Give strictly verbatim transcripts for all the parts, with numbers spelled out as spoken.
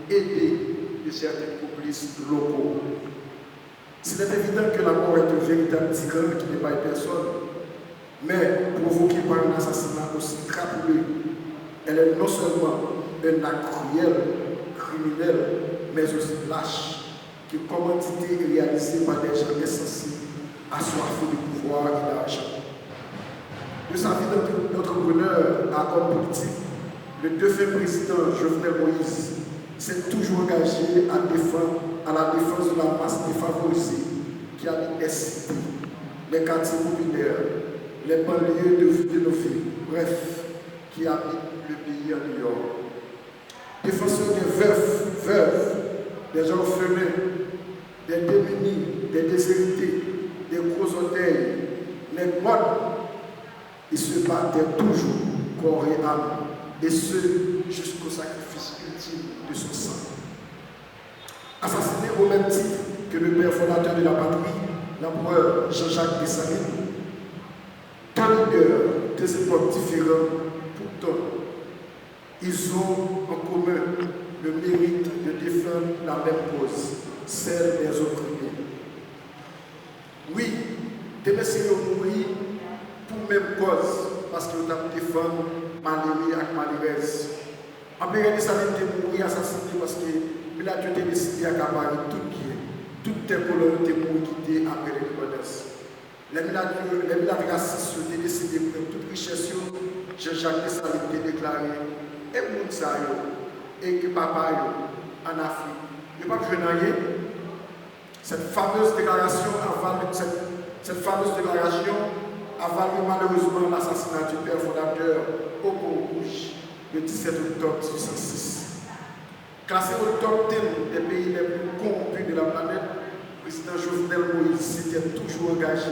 aidée de certains complices locaux. S'il est évident que la mort est un véritable tyran qui n'épargne personne, mais provoquée par un assassinat aussi crapuleux, elle est non seulement un acte cruel, criminel, mais aussi lâche, que comme entité réalisée par des gens insensés, assoiffés de pouvoir et d'argent. De sa vie d'entre- d'entrepreneur à homme politique, le défunt président Jovenel Moïse s'est toujours engagé à défendre, à la défense de la masse défavorisée qui habite les cités, les quartiers populaires, les banlieues de, de nos villes, bref, qui habitent le pays en dehors. Défenseur des veufs, veuves, des orphelins, des démunis, des déshérités, des gros orteils, nèg mòn, il se battait toujours corps et âme, et ce, jusqu'au sacrifice ultime de son sang. Assassiner au même titre que le père fondateur de la patrie, l'empereur Jean-Jacques Dessalines, deux leaders, deux époques différentes, pourtant, ils ont en commun le mérite de défendre la même cause, celle des opprimés. Wi, de mesye yo mouri pou menm kòz, paske yo t ap defann malere ak malerèz. Anperè Desalin te mouri asasinen paske milat yo te deside akapare tout byen, tout tè kolon yo te mouri kite apre lendepandans. Lè milat yo, lè milat rasis yo te deside pran tout richès yo, Jean Jacques Dessalines te deklare, e moun sa yo, e ke papa yo, ann Afrik, yo p ap jwenn anyen? Cette fameuse déclaration a valu, cette, cette fameuse déclaration a valu malheureusement l'assassinat du père fondateur au Pont Rouge le dix-sept octobre dix-huit cent six. Classé au top ten des pays les plus corrompus de la planète, président Jovenel Moïse s'était toujours engagé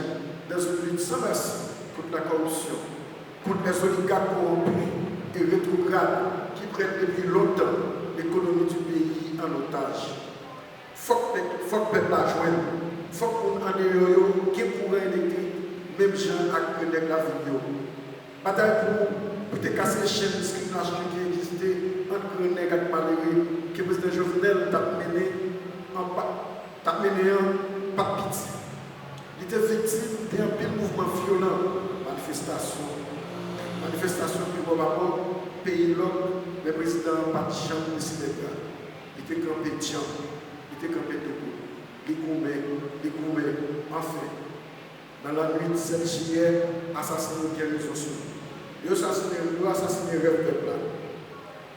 dans une lutte sans merci contre la corruption, contre les oligarques corrompus et rétrogrades qui prennent depuis longtemps l'économie du pays en otage. Fòk pèp, fòk pèp la jwenn. Fòk moun andeyò yo gen kouran elektrik, menm jan ak grenn nèg lavil yo. Batay pou, pou te kase chenn diskriminasyon ki egziste ant grenn nèg ak malere ke prezidan Jovenel t ap mennen an pa, t ap mennen an pa t piti. Li te viktim de anpil mouvman vyolan, manifestasyon, manifestasyon pi bò pa bò, peyi lòk, men prezidan an pa t janm bese lè bra. Li te kanpe djanm, li te kanpe doubout. Li goumen, li goumen, anfen. Nan lannwit sèt jiyè, asasen yo gen rezon sou li. Yo asasinen, yo asasinen rèv pèp la.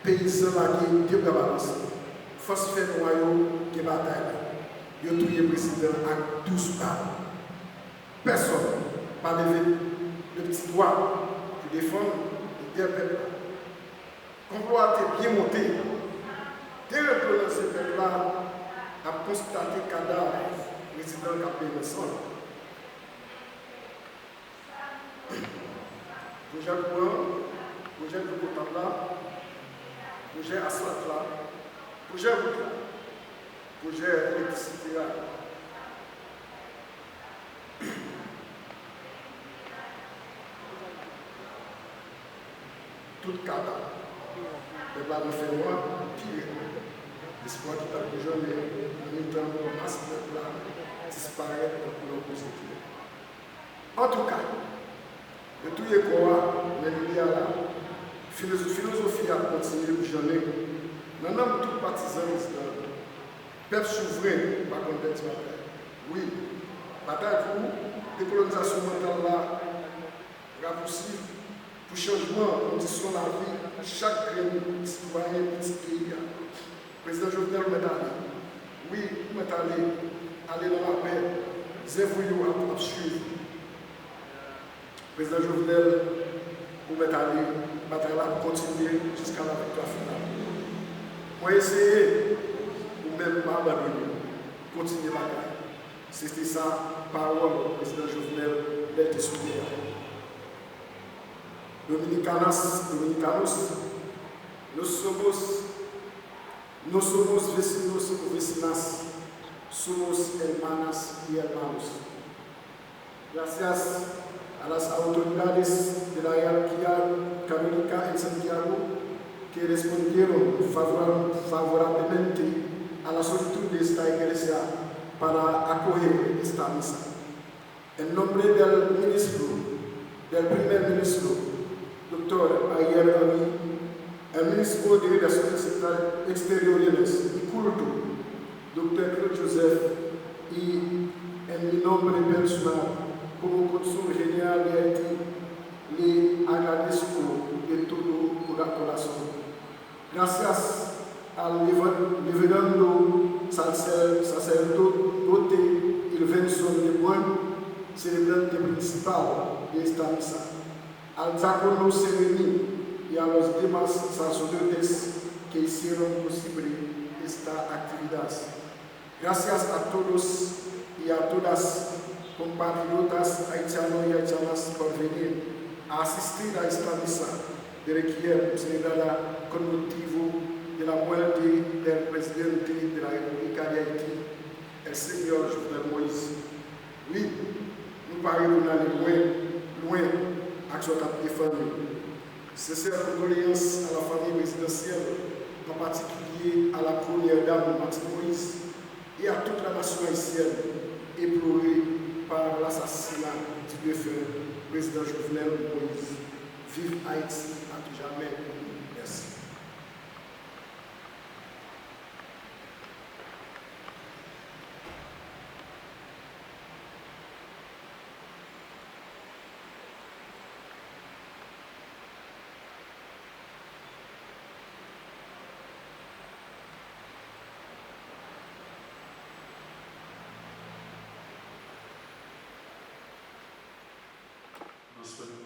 Peyizan lage de bra balanse. Fòs fènwa yo gen batay la. Yo touye prezidan ak douz bal. Pèsonn pa leve le pti dwa pou defann lidè pèp la. Konplo a te byen monte. Derepo nan zye pèp la ap konstate kadav prezidan k ap benyen san. Pwojè kouran, pwojè dlo potab la, pwojè asfalt la, pwojè wout la, pwojè elektrisite a. Tout kadav pèp la nan fènwa pi rèd. Lespwa ki t ap boujonnen nan mitan mas pèp la disparèt tankou lankou seklè. Antouka, yo touye kò a, men lide a la, filoz-, filozofi a ap kontinye boujonnen nan nanm tout patizan prezidan an. Pèp souvren pa konn pèdi batay. Wi, batay pou dekolonizasyon mantal la rapousiv, pou chanjman kondisyon lavi chak grenn sitwayen pitit peyi a. Prezidan Jovenel, ou mèt ale. Wi, ou mèt ale. Ale nan lapè. Zèv ou yo ap, ap swiv. Prezidan Jovenel, ou mèt ale. Batay la ap kontinye jiska laviktwa final. Mwen eseye, ou menm pa abandone. Kontinye batay. Se te sa pawòl prezidan Jovenel lè l te sou tè a. Dominicanas, Dominicanos, nos somos, no somos vecinos o vecinas, somos hermanas y hermanos. Gracias a las autoridades de la jerarquía católica en Santiago, que respondieron favora-, favorablemente a la solicitud de esta iglesia para acoger esta misa. En nombre del ministro, del primer ministro, doctor Ariel Henry, el ministro de Relaciones Exteriores y Culto, doctor Claude Joseph, y en mi nombre personal, como cónsul general de Haití, le agradezco de todo corazón. Gracias al reverendo sacerdote Ilvenson Lebrun, celebrante principal de esta misa, al diácono Sereni y a los demás sacerdotes que hicieron posible esta actividad. Gracias a todos y a todas, compatriotas haitianos y haitianas, por venir a asistir a esta misa de requiem celebrada con motivo de la muerte del presidente de la República de Haití, el señor Jovenel Moïse. Wi, nou pare pou n ale lwen, lwen ak sa w t ap defann yo. Sincères condoléances à la famille présidentielle, en particulier à la première dame Martine Moïse, et à toute la nation haïtienne éplorée par l'assassinat du défunt président Jovenel Moïse. Vive Haïti à tout jamais. Merci. Nan sèmèn